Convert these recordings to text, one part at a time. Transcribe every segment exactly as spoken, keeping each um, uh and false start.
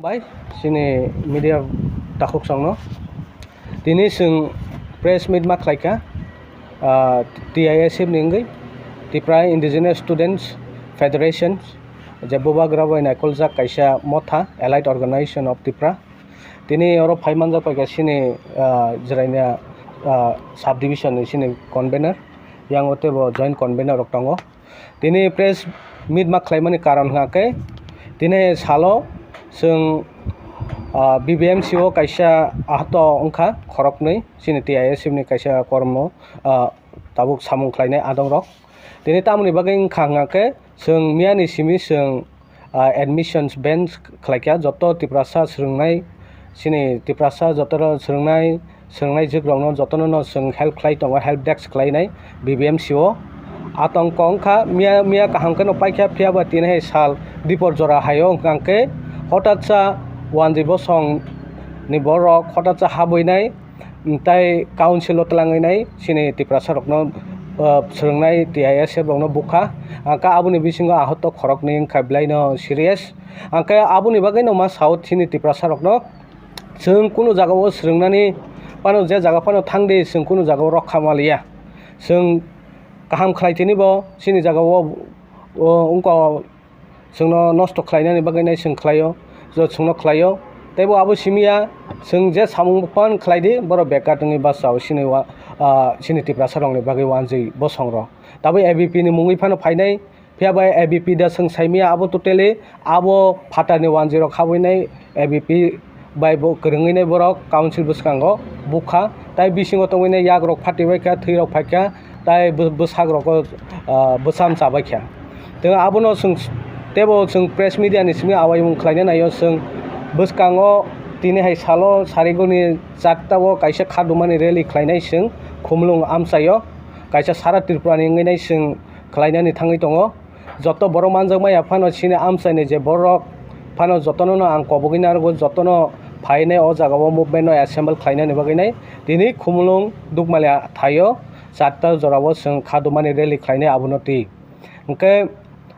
Bai, chini media takhuk songno. Tini chwng press meet ma khlaikha, ah, T I S F ni wngwi, Tipra Indigenous Students Federation, je bubagra bai naikoljak kaisa motha, Allied Organization of Tipra. Tini oro phai manjak paikha chini, ah, Jwraina, ah, sub division ni chini convener, yang o teibo joint convener rok tongo. Tini press meet ma khlaimani karon hwnkha khe, tini salo chwng, ah, B B M C o kaisa ahato wngkha khoroknwi chini T I S F ni kaisa kormo, ah, tabuk samung khlainai adongrok. Tini tamoni bagwi wngkha hwnkha khe chwng miyani simi chwng, ah, admissions ban khlaikha joto Tiprasa swrwngnai, chini Tiprasa joto swrwngnai, swrwngnai jwkrokno jotono no chwng help khlai tongo, help desk khlainai B B M C o. Atongko wngkha miya, miya kaham kheno paikha, phiya ba tini hai sal dipor jora hai o hwnkha khe hotatsa wanjwi bosong ni borok hotatsa habwinai, tei council o twlangwi nai chini Tiprasa rokno, ah, swrwngnai T I S F rokno bukha. Hwnkha aboni bisingo ahot khoroknwi wngkha belai no serious. Hwnkhe aboni bagwi no ma sao chini Tiprasa rokno. Chwng kunu jagao swrwngnani phano je jaga phano thangdi, chwng kunu jagao rokha maliya. Chwng kaham khlai tini bo chini jagao, o, wngkha chwngno nosto khlainani bagwi nai chwng khlaio, jo chwngno khlaio. Teibo abo simiya chwng je samung phano khlaidi, borok bekar wngwi bachao chini wa-, ah, chini Tiprasa rokni bagwi wanjwi bosongrok. Tabuk A B P ni mungwi phano phainai, phiya bai A B P da chwng saimaya abo totally abo phatarni wanjwirok habwinai A B P bai bo kwrwngwinai borok council bwskango bukha, tei bisingo tongwinai yakrok phatibaikha, thwirok phaikha, tei bw-, bwsakrok, ah, bwsam chabaikha. Tei abono chwng, teibo chwng press media ni simi awaimung khlaina naio chwng bwskango tini hai salo Sarigulni charta o kaisa khadumani rally khlainai chwng Khumulwng amchaio kaisa sara Tripura ni wngwi nai chwng khlainani thangwi tongo. Joto borok manjakmaya phano chini amchaini je borok phano jotono no ang kobogwi narwgo, jotono phainai o jagao movement no assemble khlainani bagwi nai. Tini Khumulwng Dukmali thaio charta jorao chwng khadumani rally khlainai abono twi. Hwnkhe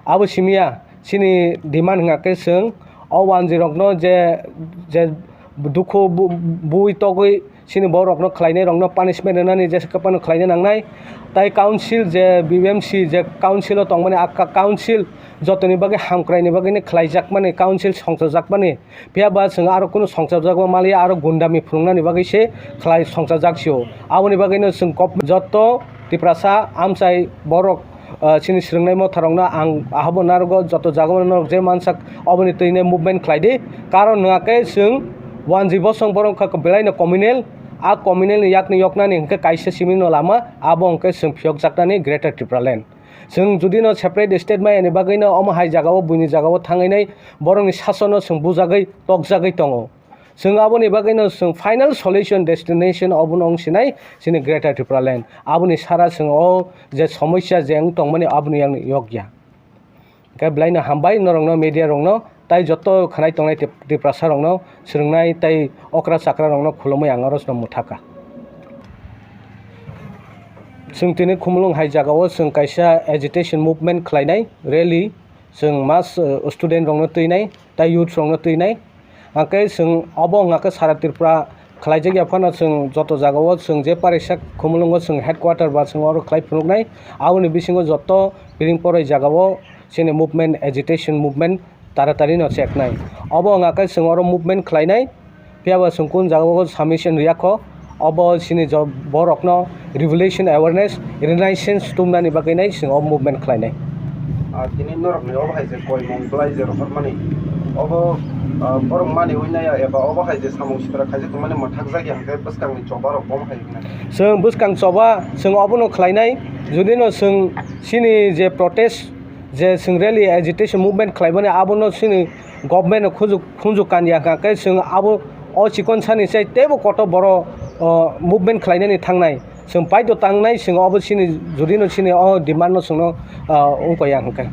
abo simiya chini demand hwnkha khe chwng o wanjwi rokno je, je dukhu bu-, bui togwi chini borokno khlainairokno punishment rwnani jesa phano khlaina nangnai. Tai council je B B M C je council o tongmani, a ka-, council jotoni bagwi hamkraini bagwino khlaijakmani, council songchajakmani. Phiya ba chwng aro kunu songchajakma maliya, aro gundami phunuknani bagwi se khlai songchajak sio. Aboni bagwino chwng kok joto Tiprasa amchai borok, ah, chini swrwngnai motharokno ang ahabo narwgo, joto jagao norok je mansak oboni twino movement khlai di. Karon hwnkha khe chwng wanjwi bosong borok wngkha belai no communal, a communal ni yakni yoknani hwnkhe kaisa simi no lama, abo hwnkhe chwng phiyokjaknani Greater Tipraland. Chwng jodi no separate state maya ni bagwi no omo hai jagao buini jagao thangwi nai borokni sasono chwng bujagwi tokjagwi tongo. Chwng aboni bagwi no chwng final solution destination obono wng sinai chini Greater Tipraland. Aboni sara chwng o je somosya je wng tongmani aboni yang yokya. Hwnkhe belai no hambai norokno media rokno tai joto khwnai tongnai Tip-, Tiprasa rokno swrwngnai tai okra chakra rokno khulumwi ang oro no mwthaka. Chwng tini Khumulwng hai jagao chwng kaisa agitation movement khlainai rally, chwng mass, uh, student rokno twinai tai youth rokno twinai. Hwnkhe chwng obo hwnkha khe sara Tripura khlaijak ya phano chwng joto jagao chwng je parisa Khumulwngo chwng headquarter ba chwng oro khlai phunuknai. Aboni bisingo joto piring porai jagao chini movement, agitation movement taratari no cheknai. Obo hwnkha khe chwng oro movement khlainai. Phiya ba chwng kun jagao submission riya kho, obo chini jo-, borokno revolution awareness, renaissance tubunani bagwi nai chwng o movement khlainai. Ah, tini norokni obo hai je koimung belai je rohormani, obo, ah, borok maniwi naiya eba obo hai je samung sitra khaijak tongmani mwthakjak ya hwnkhe bwskangni choba rok bomo hai wngnai. Chwng bwskang choba chwng obono khlainai, judino chwng chini je protest, je chwng rally agitation movement khlaimani abono chini government no khunju, khunju kanya hwnkha khe chwng abo o chikon sani chai teibo kotor boro, o, movement khlainani thangnai. Chwng paito tangnai, chwng obo chini judino chini o demand no chwngno, o, wngkha ya hwnkhe.